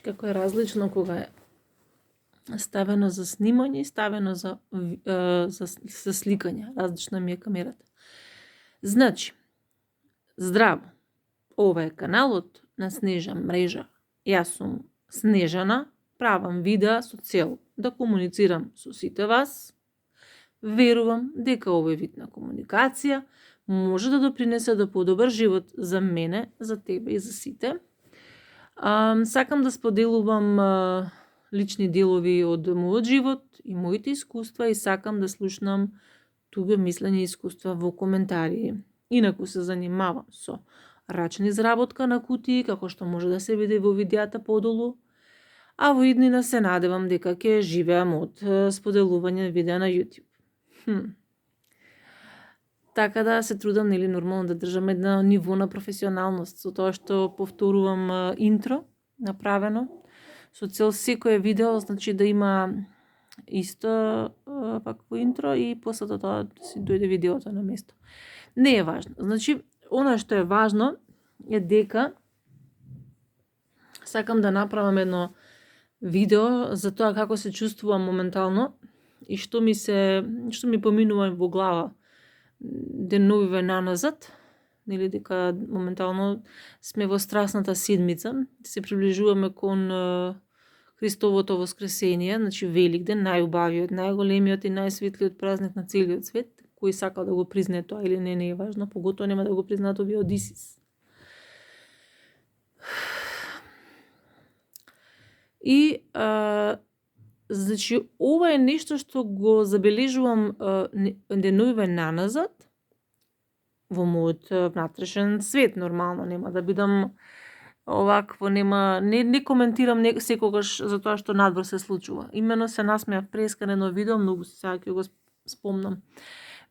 Како е различно кога е ставено за снимање и ставено за сликање. Различна ми е камерата. Значи, здраво. Ова е каналот на Снежа мрежа. Јас сум Снежана, правам видеа со цел да комуницирам со сите вас. Верувам дека овој вид на комуникација може да допринесе до подобар живот за мене, за тебе и за сите. Сакам да споделувам лични делови од мојот живот и моите искуства и сакам да слушнам туѓи мислење и искуства во коментари. Инаку се занимавам со рачна изработка на кутии, како што може да се види во видеата подолу, а во иднина се надевам дека ќе живеам од споделување видеа на YouTube. Така да се трудам нормално да држам едно ниво на професионалност со тоа што повторувам интро направено со цел секое видео значи да има исто вакво интро и после тоа си дојде видеото на место. Не е важно. Значи, она што е важно е дека сакам да направам едно видео за тоа како се чувствувам моментално и што ми поминува во глава деновиве наназад, нели дека моментално сме во страсната седмица, се приближуваме кон Христовото воскресение, значи Великден, најубавиот, најголемиот и најсветлиот празник на целиот свет. Кој сака да го признае тоа или не е важно, поготоа нема да го признаат овие од Исис. И значи ова е нешто што го забележувам деновиве наназад во мојот внатрешен свет. Нормално нема да бидам овакво, не коментирам секогаш за тоа што надвор се случува. Имено се насмеав преска на едно видео, многу се сега ќе го спомнам.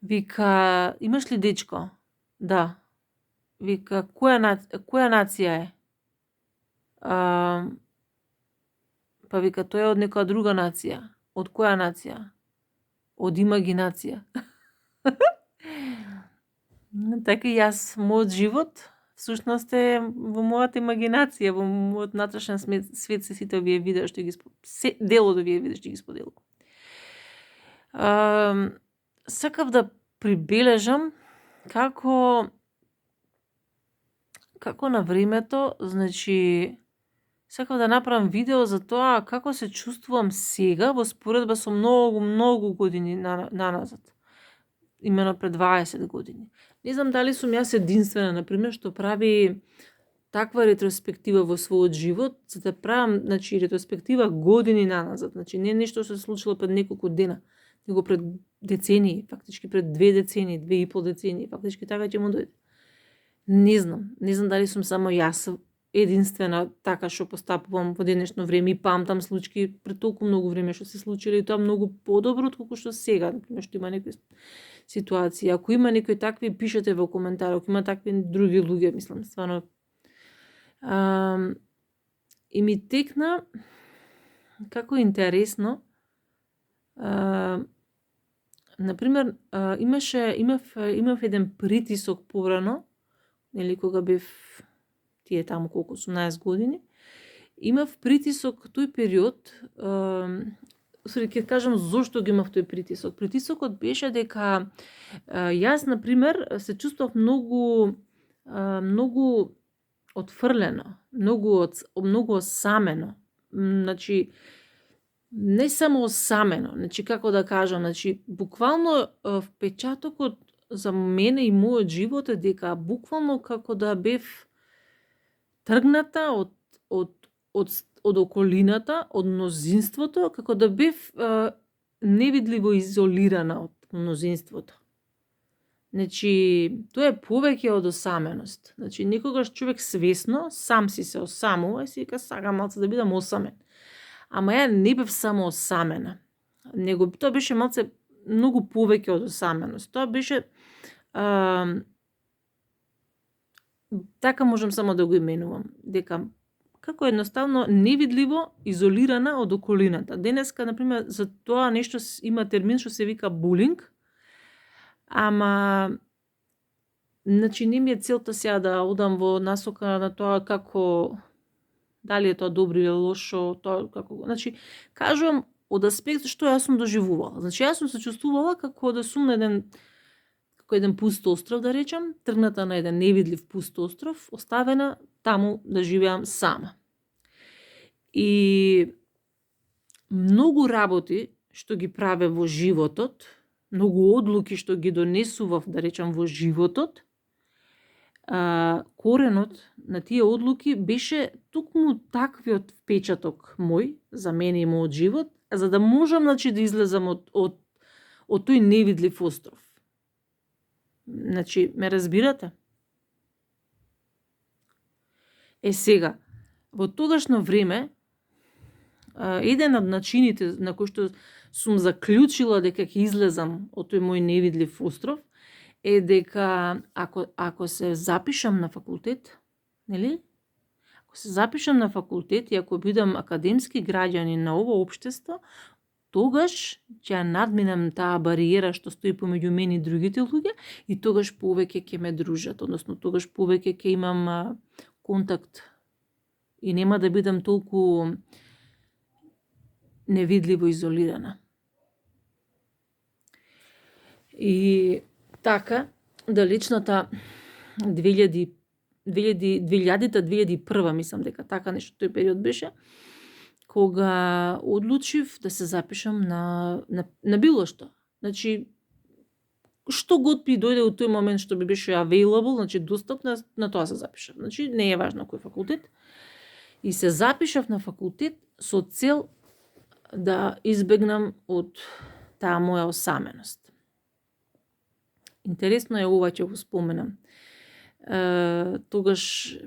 Вика, имаш ли дечко? Да. Вика, која нација е? Па вика, тој е од некоја друга нација. Од која нација? Од имагинација. Така и јас, мојот живот, всушност е во мојата имагинација, во мојот натрешен свет се сите овие видеа што ги дел од овие видеа што ги споделувам. Сакав да прибележам како на времето, значи сакав да направам видео за тоа како се чувствувам сега во споредба со многу години наназад. Имено пред 20 години. Не знам дали сум јас единствена, например, што прави таква ретроспектива во својот живот, за да правам, значи, ретроспектива години наназад. Значи, не нешто што се случило пред неколку дена, него пред децении, фактички пред 2 децении, 2,5 децении, фактички така ќе му дојде. Не знам дали сум само јас единствена така што постапувам во денешно време и памтам случаи пред толку многу време што се случиле и тоа многу подобро отколку што сега, например, што има некои ситуации. Ако има некои такви, пишете во коментари, ако има такви други луѓе, мислам, стварно. И ми текна како интересно, например, имав еден притисок порано, нели кога бев тие таму колку 18 години, имав притисок тој период, ќе кажам зошто ги имав тој притисок. Притисокот беше дека јас, например, се чувствував многу отфрлено, многу осамено. Значи, не само осамено, значи како да кажам, значи буквално впечатокот за мене и мојот живот е дека буквално како да бев тргната од околината, од мнозинството, како да бев невидливо изолирана од мнозинството. Значи, тоа е повеќе од осаменост. Значи, некогаш човек свесно сам си се осамува и си вика сакам малце да бидам осамен. Ама ја не бев само осамена. Него тоа беше малце многу повеќе од осаменост. Тоа беше така можам само да го именувам, дека како едноставно невидливо изолирана од околината. Денеска, например, за тоа нешто има термин што се вика булинг, ама значи не ми е целта сега да одам во насока на тоа како Дали е тоа добро или лошо, тоа како, значи кажувам од аспект што јас сум доживувала. Значи јас сум се чувствувала како да сум на еден пуст остров, да речам, тргната на еден невидлив пуст остров, оставена таму да живеам сама. И многу работи што ги праве во животот, многу одлуки што ги донесував, да речам, во животот, коренот на тие одлуки беше токму таквиот впечаток мој за мене и мојот живот, за да можам, значи, да излезам од тој невидлив остров. Значи, ме разбирате? Сега, во тогашно време, еден од начините на кој што сум заклучила дека ќе излезам од тој мој невидлив остров е дека ако се запишам на факултет, нели? Ако се запишам на факултет и ако бидам академски граѓанин на ово општество, тогаш ќе ја надминам таа бариера што стои помеѓу мене и другите луѓе и тогаш повеќе ќе ме дружат, односно тогаш повеќе ќе имам контакт и нема да бидам толку невидливо изолирана. И така, далечната 2000-2001, мислам дека така нешто тој период беше, кога одлучив да се запишам на било што. Значи, што год би дојде од тој момент што би беше available, значи достапно, на тоа се запишав. Значи, не е важно кој факултет. И се запишав на факултет со цел да избегнам од таа моја осаменост. Интересно е, ова ќе го споменам. Тогаш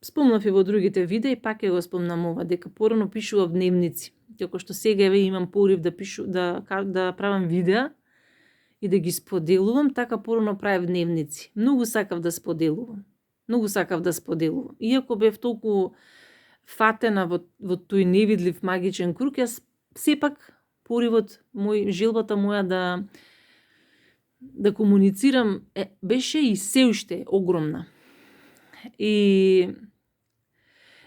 спомнав и во другите видеи, пак ќе го спомнам ова, дека порано пишував дневници. Како што сега имам порив да правам видеа и да ги споделувам, така порано правев дневници. Многу сакав да споделувам. Иако бев толку фатена во тој невидлив магичен круг, јас сепак поривот мој, желбата моја да комуницирам беше и се уште огромна. И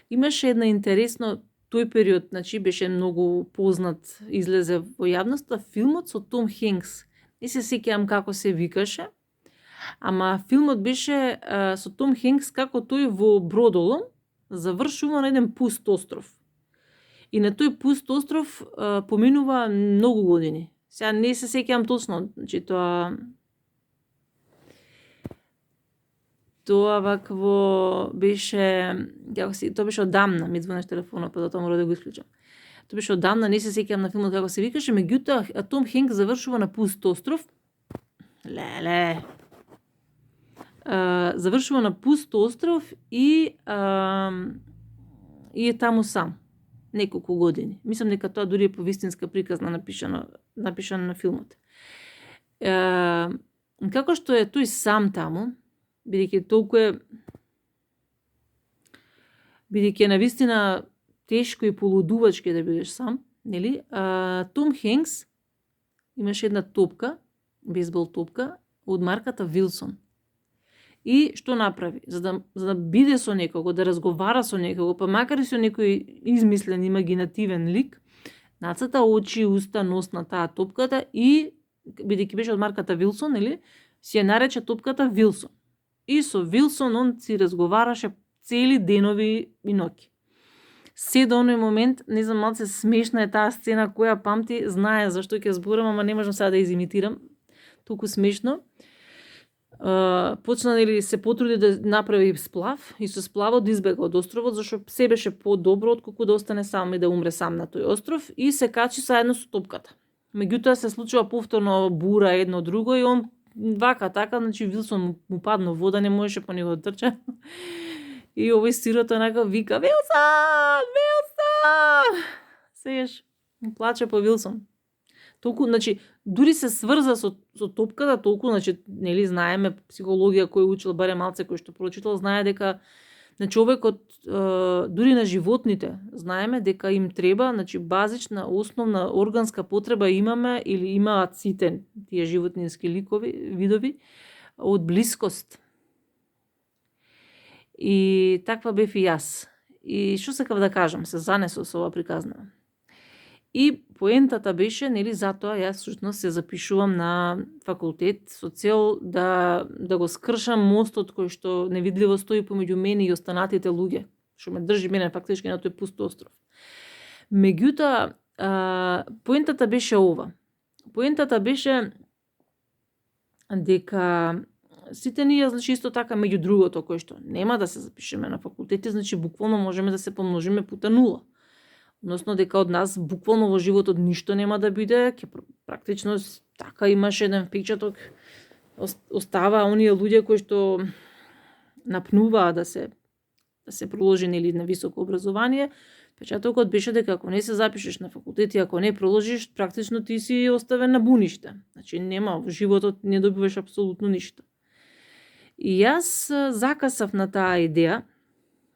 имаше една интересно, тој период, значи беше многу познат, излезе во јавноста филмот со Том Хенкс. Не се сеќавам како се викаше, ама филмот беше со Том Хенкс како тој во бродолом завршува на еден пуст остров. И на тој пуст остров поминува многу години. Сега не се сеќавам точно, значи тоа вакво беше, тоа беше одамна, ми звонеш телефонот, па да тоа мора да го исклучам. Тоа беше одамна, не се сеќавам на филмот како се викаше, меѓутоа Том Хенкс завршува на пуст остров. Завршува на пуст остров и е таму сам неколку години. Мислам дека тоа дури е повистинска приказна напишана на филмот. Како што е тој сам таму, бидејќи е навистина тешко и полудувачки да бидеш сам, нели? Том Хенкс имаше една топка, бейсбол топка од марката Вилсон. И што направи? За да биде со некого, да разговара со некого, па макар и со некој измислен, имагинативен лик, нацрта очи, уста, нос на таа топката и, бидејќи беше од марката Вилсон, нели, си ја нарече топката Вилсон. И со Вилсон он си разговараше цели денови и ноќи. Се до оној момент, не знам, малце смешна е таа сцена, која памти, знае зашто ќе зборам, ама не можам сега да изимитирам. Толку смешно. Почна, нели, се потруди да направи сплав и со сплавот да избега од островот, зашто се беше подобро отколку да остане сам и да умре сам на тој остров, и се качи заедно со топката. Меѓутоа се случува повторно бура едно друго и он вака така, значи Вилсон му падна вода, не можеше по него да трча. И овој сирото онака вика: Вилсон! Сееш, плаче по Вилсон. Толку, значи, дури се сврза со топката, толку, значи, нели, знаеме психологија, кој учил, барем малце кој што прочитал, знае дека на човекот, дури на животните, знаеме дека им треба, значи, базична, основна органска потреба имаме или имаат сите тие животински видови од блискост. И таква бев и јас. И што сакав да кажам, се занесов со ова приказна. И поентата беше, нели, затоа јас всушност се запишувам на факултет со цел да го скршам мостот кој што невидливо стои помеѓу мене и останатите луѓе, што ме држи мене фактички на тој пуст остров. Меѓутоа, поентата беше ова. Поентата беше дека сите ние, значи, исто така, меѓу другото, кој што нема да се запишеме на факултети, значи, буквално можеме да се помножиме пута нула. Односно, дека од нас буквално во животот ништо нема да биде, ќе практично така имаш еден впечаток, остава оние луѓе кои што напнуваа да се проложи, нели, на високо образование. Печатокот беше дека ако не се запишеш на факултет и ако не проложиш, практично ти си оставен на буниште. Значи нема, во животот не добиваш апсолутно ништо. И јас закасав на таа идеја,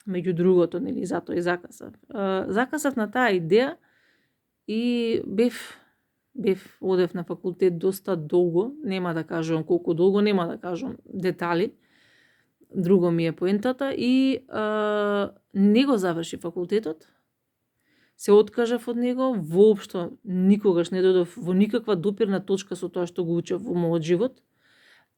меѓу другото, нели, затоа и закасав. Закасав на таа идеја и одев на факултет доста долго, нема да кажувам колку долго, нема да кажувам детали, друго ми е поентата, и не го заврши факултетот, се откажав од него, воопшто никогаш не додов во никаква допирна точка со тоа што го учев во мојот живот.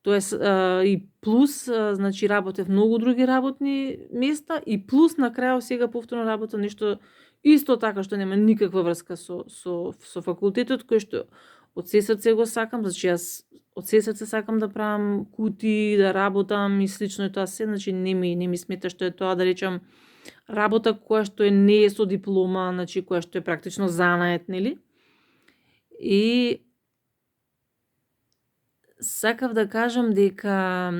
Тоест, и плюс, значи, работев многу други работни места, и плюс на крајот сега повторно работам нешто исто така што нема никаква врска со факултетот, кој што од се срце го сакам, значи јас од се срце сакам да правам кути, да работам и слично и тоа се, значи не ми смета што е тоа, да речам, работа која што не е со диплома, значи која што е практично занает, нели? И сакав да кажам дека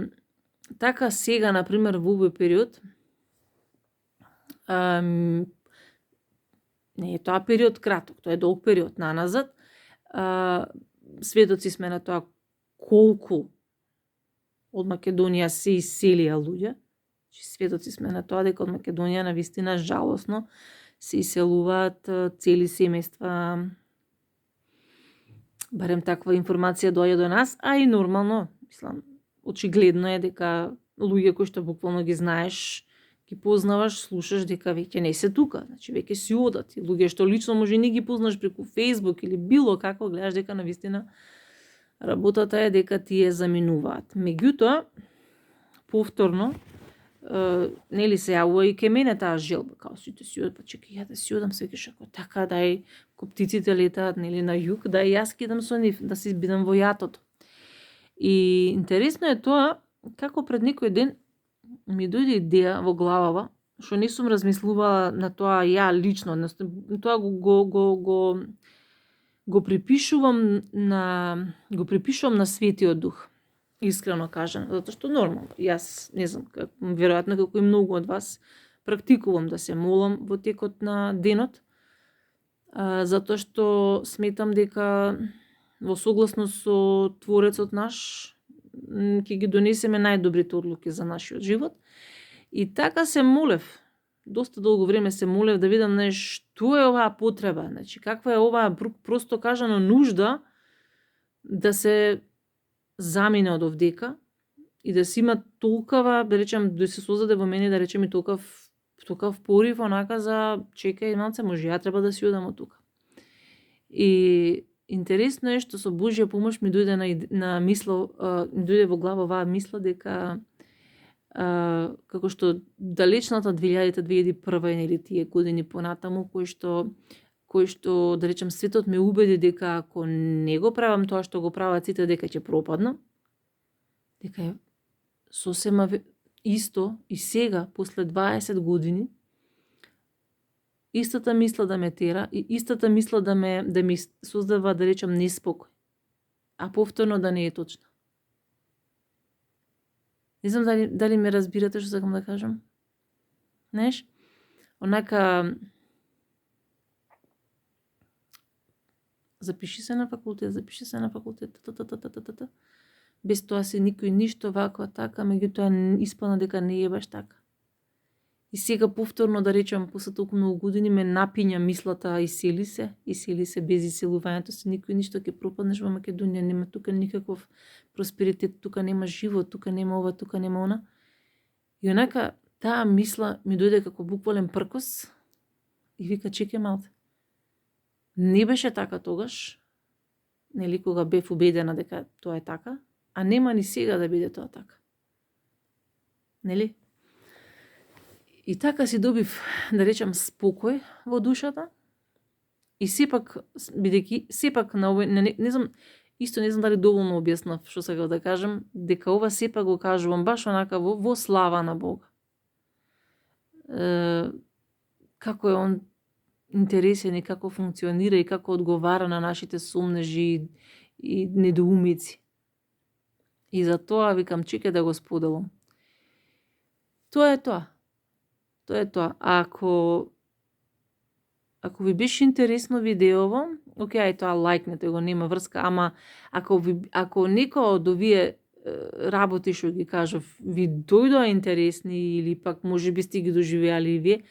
така сега, например, во овој период, не е тоа период краток, тоа е долг период наназад, сведоци сме на тоа колку од Македонија се иселија луѓе. Сведоци сме на тоа дека од Македонија навистина жалосно се иселуваат цели семејства. Барем таква информација доаѓа до нас, а и нормално, мислам, очигледно е дека луѓе кои што буквално ги знаеш, ги познаваш, слушаш, дека веќе не се тука, значи веќе си одат. И луѓе што лично може не ги познаш преку Facebook или било како, гледаш дека навистина работата е дека тие заминуваат. Меѓутоа, повторно, нели се јавува и ке мене таа желба, као сите си одат, па чекај ја да си одам, свекаш ако така, дај птиците летаат, нели, на југ, да и јас кидам со нив, да се избидам во јатото. И интересно е тоа, како пред некој ден ми дојде идеја во главава, што не сум размислувала на тоа ја лично, тоа го припишувам на Светиот Дух. Искрено кажам, затоа што нормално, јас не знам, веројатно како и многу од вас, практикувам да се молам во текот на денот, затоа што сметам дека во согласност со Творецот наш ќе ги донесеме најдобрите одлуки за нашиот живот. И така се молев, доста долго време се молев да видам што е оваа потреба, значи каква е оваа просто кажано нужда да се замине од овдека и да се има толкова, да речем, да се создаде во мене, да речем, и толкав порив, онака за чекај, малце, може ја треба да си одам од тука. И интересно е што со Божја помош ми дојде на мисла, ми дојде во глава оваа мисла дека како што далечната 2000-2001 или тие години понатаму, кој што, да речем, светот ме убеди дека ако не го правам тоа што го прават сите, дека ќе пропаднам, дека е сосема исто и сега, после 20 години, истата мисла да ме тера и истата мисла да ми создава, да речем, неспокој, а повторно да не е точна. Не знам дали ме разбирате што сакам да кажам. Знаеш, онака, запиши се на факултет, без тоа се никој ништо ваква така, меѓутоа испадна дека не е баш така. И сега повторно, да речем, после толку многу години ме напиња мислата, исели се без иселувањето се, никој ништо, ќе пропаднеш во Македонија, нема тука никаков просперитет, тука нема живот, тука нема ова, тука нема она. И онака, таа мисла ми дојде како буквален пркос и вика, чекај малце. Не беше така тогаш, нели, кога бев убедена дека тоа е така, а нема ни сега да биде тоа така. Нели? И така си добив, да речам, спокој во душата. И сепак, бидејќи сепак на овој, не знам, исто не знам дали доволно објаснав што сакав да кажам, дека ова сепак го кажувам баш онака во слава на Бога. Како е он интересен и како функционира и како одговара на нашите сомнежи и недоумици. И за тоа викам, чекај да го споделам. Тоа е тоа. Тоа е тоа. Ако ви беше интересно видеово, окей, ај тоа лајкнете го, нема врска, ама ако некој од овие работи што ги кажав ви дојдоа интересни или пак можеби сте ги доживеали и вие,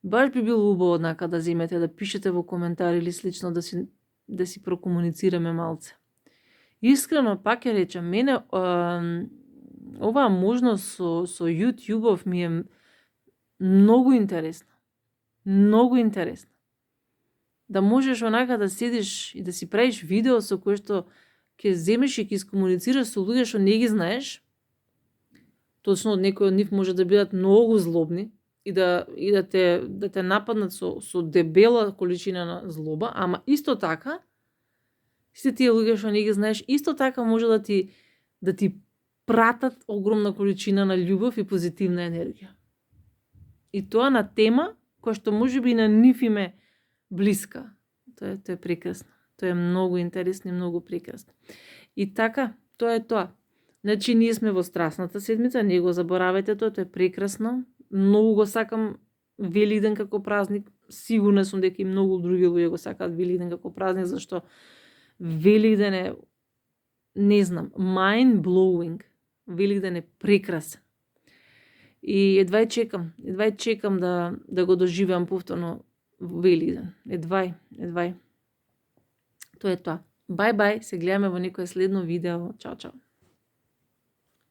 баш би било убаво однака да земете, да пишете во коментари или слично, да си прокомуницираме малце. Искрено, пак ќе речам, мене оваа можност со YouTube-ов ми е многу интересна. Многу интересна. Да можеш онака да седиш и да си правиш видео со кое што ќе земеш и ќе искомуницираш со луѓе што не ги знаеш. Точно некои од нив може да бидат многу злобни и да те нападнат со дебела количина на злоба, ама исто така сите тие луѓе што не ги знаеш, исто така може да ти пратат огромна количина на љубов и позитивна енергија. И тоа на тема која што можеби на нив им е блиска. Тоа е прекрасно. Тоа е многу интересно и многу прекрасно. И така, тоа е тоа. Значи, ние сме во страсната седмица, не го заборавајте тоа е прекрасно. Многу го сакам Великден како празник. Сигурна сум дека и многу други луѓе го сакаат Великден како празник, зашто Великден е, не знам, mind blowing. Великден е прекрасен. И едвај чекам да го доживеам повторно Великден. Едвај. Тоа е тоа. Бај, се гледаме во некое следно видео. Чао.